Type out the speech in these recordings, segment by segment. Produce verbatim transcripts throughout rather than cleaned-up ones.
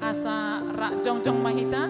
Asa rap jongjong ma hita.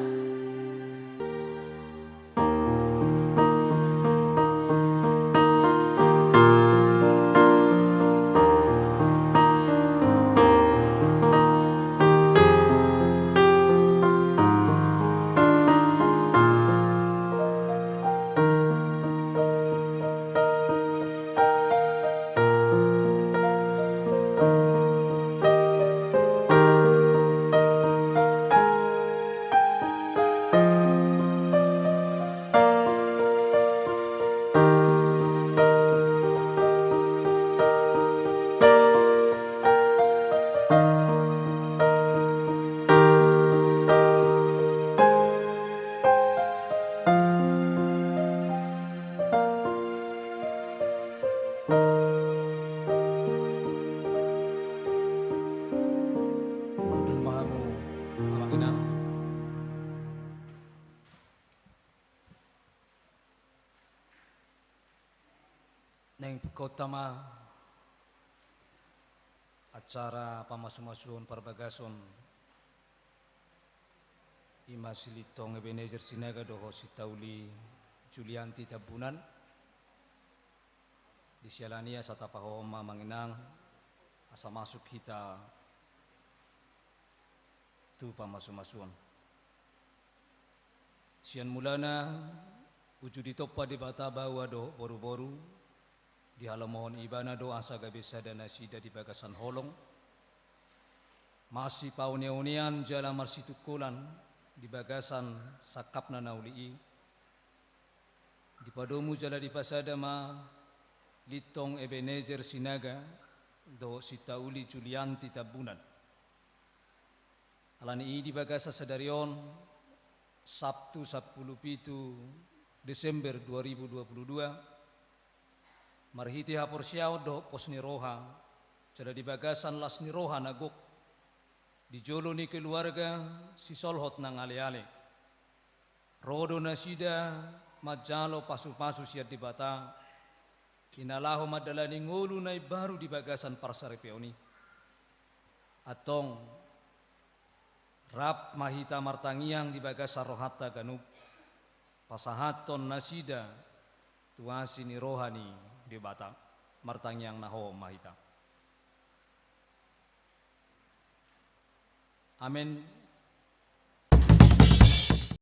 Hundul ma hamu, amang inang. Naeng bukaonta ma acara pamasumasuon parbagason i ma Silitong Ebenezer Sinaga dohot Sintauli Julianti Tambunan. Di siala ni i asa tapahohom ma, amang inang, asa masuk hita tu pamasumasuon. Sian mulana, uju ditompa Debata baoa dohot boruboru, dihalomohon Ibana do asa gabe sada nasida di bagasan holong, masipaoneonean jala marsitungkolan di bagasan sangkapna na uli i. Dipadomu jala dipasada ma Lintong Ebenezer Sinaga dohot Sintauli Julianti Tambunan. Ala ni i di bagasan sadari on, Sabtu sampulu pitu Desember dua ribu dua puluh dua, marhite haporseaon dohot pos ni roha, jala di bagasan las ni roha na gok, di jolo ni keluarga sisolhot nang aleale, ro do nasida manjalo pasupasu sian Debata, di na laho mandalani ngolu na imbaru di bagasan parsaripeon i. Antong, rap ma hita martangiang di bagasan rohanta ganup, pasahathon nasida tu asi ni roha ni Debata. Martangiang na hohom ma hita. Amen.